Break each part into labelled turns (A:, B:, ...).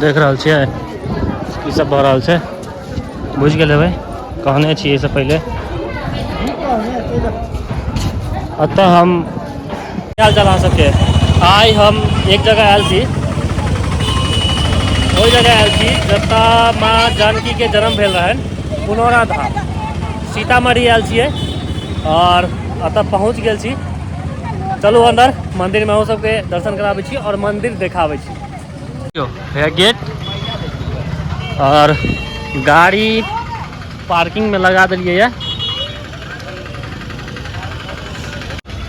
A: देख रहल छियै की सब भऽ रहल छै, बुझि गेल हेबै, कहने छी एहिसँ पहिले। एतऽ हम की हाल चाल अहाँ सबके। आइ हम एक जगह आयल छी, ओहि जगह आयल छी जतऽ माँ जानकी के जन्म भेल रहनि, पुनौरा धाम सीतामढ़ी आयल छियै और एतऽ पहुँच गेल छी। चलू अंदर मंदिर में अहूँ सबके दर्शन कराबै छी और मंदिर देखाबै छी। है गेट और गाड़ी पार्किंग में लगा दिलियै ये,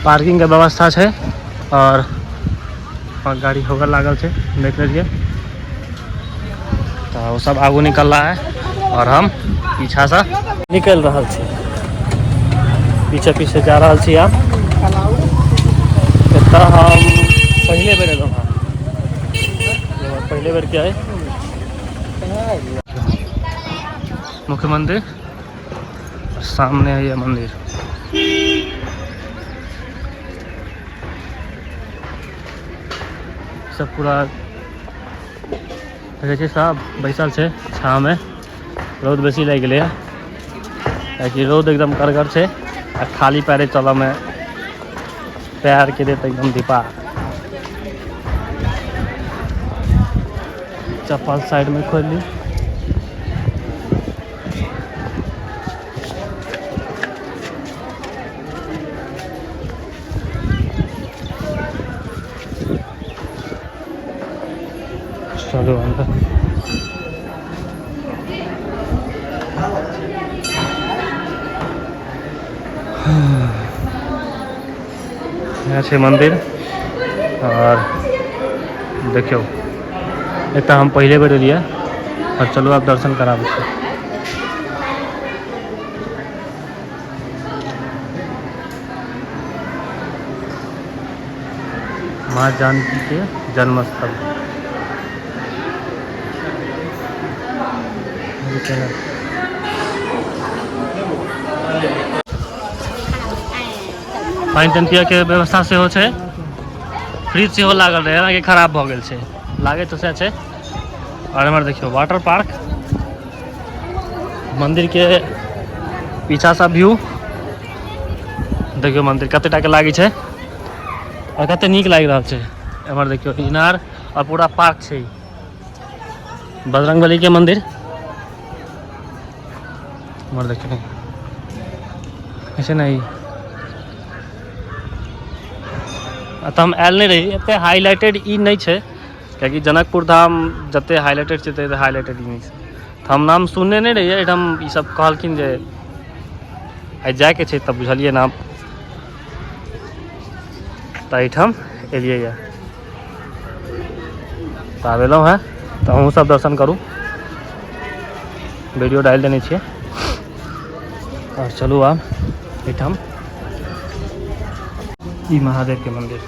A: पार्किंग के व्यवस्था छै और गाड़ी होकर लागल छै, देख लेलियै। तो वो सब आगू निकल रहा है और हम पीछा से निकल रहा छी, पीछे पीछे जा रहा छी। आब एतऽ हम पहिले बेर एलहुँ हँ, पहिले बेर के है मुख्य मंदिर सामने है ये मंदिर। सब पूरा देखै छियै सब बैसल छै छाँह में, रौद बेसी लागि गेलैए कियाकि रौद एकदम कड़गर छै आ खाली पैरे चलऽ में पैर के देत एकदम धीपा। चप्पल साइड में खोलि ली। चलू अंदर। यहाँ छै मंदिर और देखियौ एतऽ हम पहिले बेर एलियै और चलू आब दर्शन कराबै छी। माँ जानकी के जन्मस्थल। पानि तानि पियऽ के व्यवस्था सेहो छै, फ्रिज सेहो लागल रहै, हालांकि खराब भऽ गेल छै, लागै तऽ सएह छै। और एम्हर देखियौ वाटर पार्क, मंदिर के पीछा सा व्यू देखियौ, मंदिर कते टा के लागै छै और कते नीक लागि रहल छै। एम्हर देखियौ इनार और पूरा पार्क छै, बजरंगबली के मंदिर। एम्हर देखियौ ऐसे नहीं एतऽ हम आयल नहि रही, एते हाईलाइटेड ई नहि छै कियाकि जनकपुर धाम जते हाईलाइटेड छै तते हाईलाइटेड ई नहि छै। तऽ हम नाम सुनने नहि रहियै, एहिठाम ई सब कहलखिन जे आइ जायके छै, तब बुझलियै नाम, तऽ एहिठाम एलियै यऽ। तऽ आब एलहुँ हेँ तऽ अहूँ सब दर्शन करू, वीडियो डालि देने छियै। और चलू आब एहिठाम ई महादेव के मंदिर।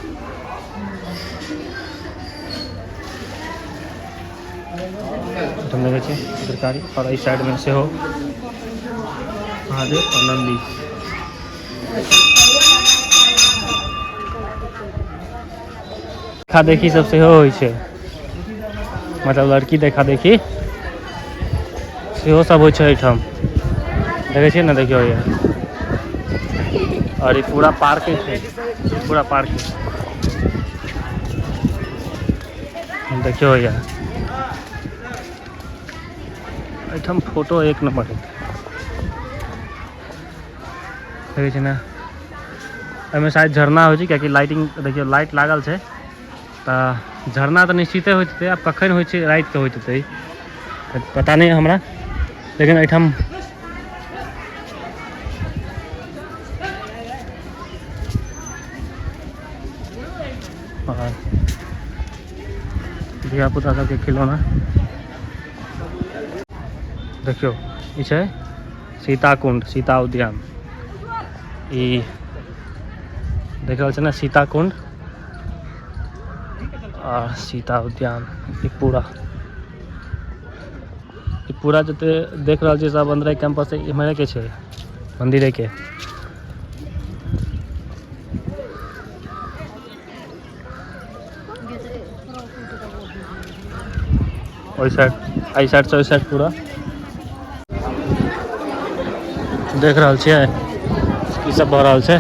A: एहिठाम देखै छियै चित्रकारी और एहि साइड में सेहो महादेव और नंदी। देखा देखी सब सेहो होइ छै, मतलब लड़की देखा देखी सेहो सब होइ छै एहिठाम, देखै छियै ने। देखियौ ये और ई पूरा पार्के छै, पूरा पार्क देखियौ ये। एहिठाम फोटो एक नंबर हेतै, देखै छियै ने। एहिमे शायद झरना होइ छै कियाकि लाइटिंग देखियौ लाइट लागल छै, तऽ झरना तऽ निश्चिते होइत हेतै। आब कखन होइ छै, रातिके होइत हेतै पता नहि हमरा, लेकिन एहिठाम धियापुता सबके खिलौना देखियौ। ई छै सीता कुंड, सीता उद्यान, ई देख रहल छै ने सीता कुंड आ सीता उद्यान। ई पूरा जते देख रहल छी सब अंदरे कैंपस इम्हरे के छै, मंदिरे के। ओहि साइड, एहि साइडसँ ओहि साइड पूरा देख रहल छियै की सब भऽ रहल छै।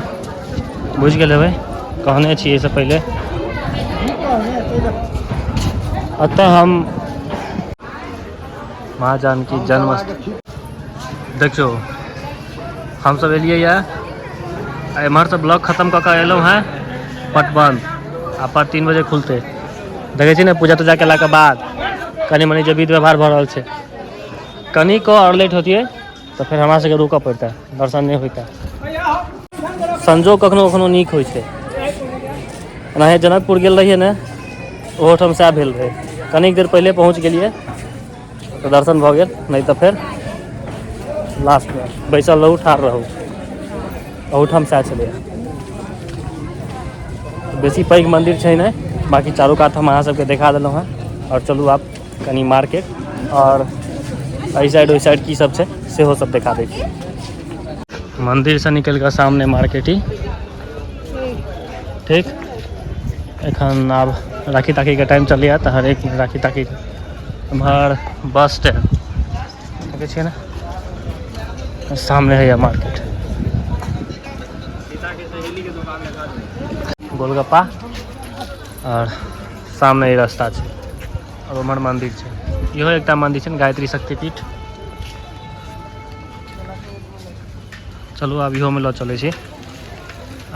A: बुझि गेल हेबै, कहने छी एहिसँ पहिले। एतऽ हम माँ जानकी जन्म देखियौ, हमसब एलियै यऽ एम्हरसँ ब्लॉग खत्म कऽ कऽ एलहुँ हेँ। पट बंद आ पर 3 बजे खुलतै। देखै छी ने, पूजा तूजा केलाके बाद कनि मनि जे विध व्यवहार भऽ रहल छै, कनिको आओर लेट होतियै तऽ फेर हमरा सबके रुकऽ पड़तै, दर्शन नहि होइतै। संजोग कखनो कखनो नीक होइ छै। एनाहे जनकपुर गेल रहियै ने, ओहोठाम सएह भेल रहै। कनिक देर पहिले पहुँच गेलियै तऽ दर्शन भऽ गेल, नहि तऽ फेर लास्टमे बैसल रहू, ठाढ़ रहू। ओहूठाम सएह छलैए। बेसी पैघ मन्दिर छै नहि, बाँकी चारू कात हम अहाँ सबके देखा देलहुँ हेँ। आओर चलू आब कनि मार्केट आओर एहि साइड ओहि साइड की सब छै सेहो सब देखा दै छी। मन्दिरसँ निकलि कऽ सामने मार्केट ही ठीक। एखन आब राखी ताखीके टाइम चलैए तऽ हरेक राखी ताखी। एम्हर बस स्टैंड देखै छियै ने, सामने है मार्केट। गोलगप्पा और सामने ही रास्ता छै और उम्हर मंदिर छै। इहो एकटा मंदिर छै ने, गायत्री शक्तिपीठ। चलू आब इहोमे लऽ चलै छी।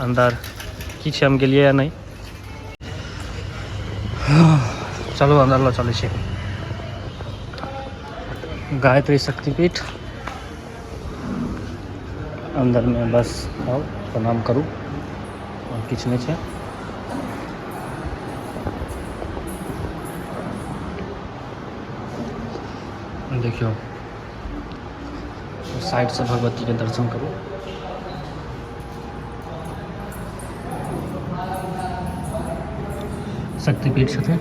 A: अन्दर की छै, हम गेलियै या नहि। चलू अन्दर लऽ चलै छी। गायत्री शक्तिपीठ अन्दरमे बस आउ, प्रणाम करू, आओर किछु नहि छै। देखियौ, साइडसँ भगवतीके दर्शन करू। शक्तिपीठ छथिन।